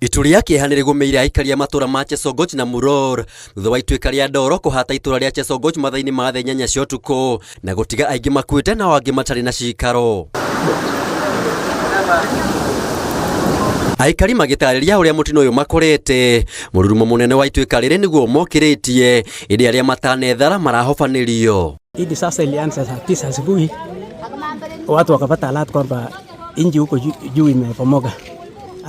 Itu rĩa kĩeha nĩ rĩgũmĩire aikari a matũra ma Chesongoch na Muror thutha wa ituĩka rĩa ndoro kũhata itũra rĩa Chesongoch mathaa-inĩ ma thaa 8 cia ũtukũ na gũtiga aingĩ makuĩte nao angĩ matarĩ na cikaro. Aikari magĩtarĩria ũrĩa mũtino ũyũ makorete, mũrurumo mũnene wa ituĩka rĩrĩ nĩguo mokĩrĩtie, ĩndĩ arĩa matanethara marahobanĩrio. Hii disaster ilianza saa 9 asubuhi, watu wakapata alert kwamba inji huko juu imebomoka,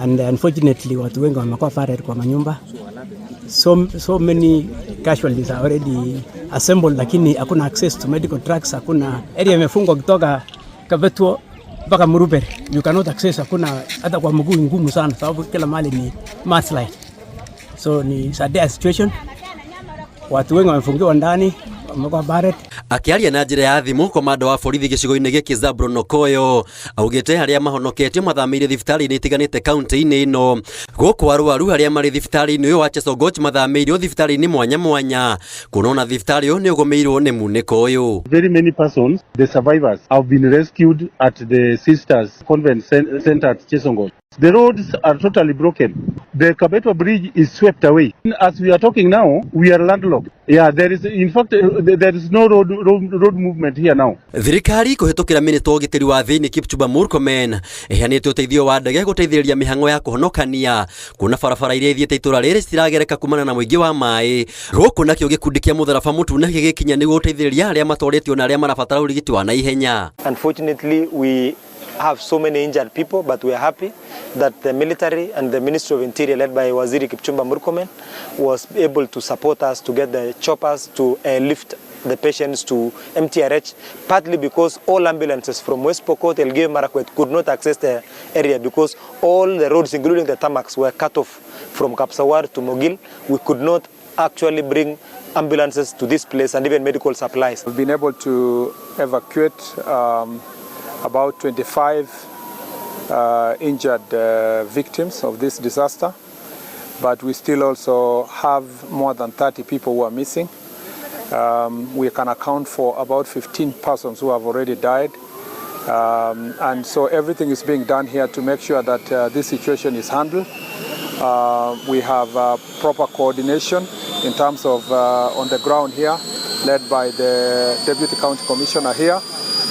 and unfortunately watu wengi wamekuwa buried kwa manyumba, so many casualties are already assembled, lakini hakuna access to medical trucks, hakuna area imefungwa kutoka Kabetuo mpaka Murubere, you cannot access, hakuna hata kwa mguu ngumu sana, sababu kila mahali ni mudslide, so ni sad situation, watu wengi wamefungiwa ndani, wamekuwa buried. Akĩaria na njĩra ya thimũ, komanda wa borithi gĩcigo-inĩ gĩkĩ Zablon Okoyo augĩte arĩa mahonoketio mathamĩire thibitarĩ-inĩ itiganĩte kaunti-inĩ ĩno. Gũkũ arwaru arĩa marĩ thibitarĩ-inĩ ũyũ wa Chesongoch mathamĩirio thibitarĩ-inĩ mwanya mwanya, kuona ona thibitarĩ ũyũ nĩ ũgũmĩirwo nĩ munĩko ũyũ. Very many persons, the survivors, have been rescued at the Sisters Convent Center at Chesongoch. The roads are totally broken. The Kabeto Bridge is swept away. As we are talking now, we are landlocked. Yeah, there is, in fact, there is no road movement here now. Thirikari kũhĩtũkĩra minista wa ũgitĩri wa thĩinĩ Kipchumba Murkomen ĩheanĩte ũteithio wa ndege gũteithĩrĩria mĩhang'o ya kũhonokania, kuona barabara iria ithiĩte itũra rĩrĩ citiragereka kumana na mũingĩ wa maĩ. Gũkũ nakĩo gĩkundi kĩa Mũtharaba Mũtune gĩgĩkinya nĩguo gũteithĩrĩria arĩa matoretio na arĩa marabatara ũrigiti wa naihenya. Unfortunately, we have so many injured people, but we are happy that the military and the Ministry of Interior, led by Waziri Kipchumba Murkomen, was able to support us to get the choppers to lift the patients to MTRH, partly because all ambulances from West Pokot, Elgeyo Marakwet could not access the area because all the roads, including the tarmacs, were cut off from Kapsawar to Mogil. We could not actually bring ambulances to this place and even medical supplies. We've been able to evacuate about 25 injured victims of this disaster, but we still also have more than 30 people who are missing. We can account for about 15 persons who have already died. And so everything is being done here to make sure that this situation is handled. We have proper coordination in terms of on the ground here, led by the Deputy County Commissioner here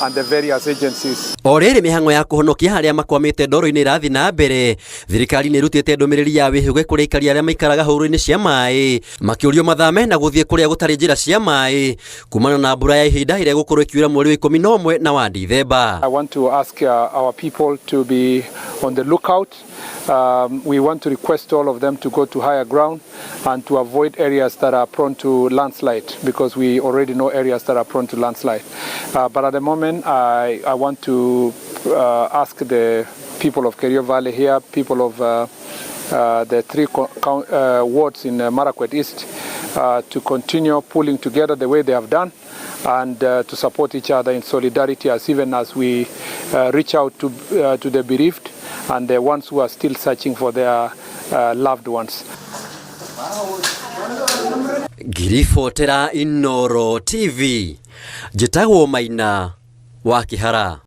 and the various agencies. O rĩrĩ mĩhang'o ya kũhonokia arĩa makwamĩte ndoro-inĩ ĩrathiĩ na mbere, thirikari nĩ ĩrutĩte ndũmĩrĩri ya wĩhũge kũrĩ aikari arĩa maikaraga hũgũrũrũ-inĩ cia maĩ, makĩũrio mathame na gũthiĩ kũrĩa gũtarĩ njĩra cia maĩ kumana na mbura ya ihinda ĩrĩa ĩgũkorwo ĩkiura mweri wa 11 na wa Dithemba. I want to ask our people to be on the lookout. We want to request all of them to go to higher ground and to avoid areas that are prone to landslide, because we already know areas that are prone to landslide. But at the moment, I want to ask the people of Kerio Valley here, people of the three wards in Marakwet East, to continue pulling together the way they have done and to support each other in solidarity, as even as we reach out to the bereaved and the ones who are still searching for their loved ones. Ngiribotera Inooro TV, njĩtagwo Maina wa Kĩhara.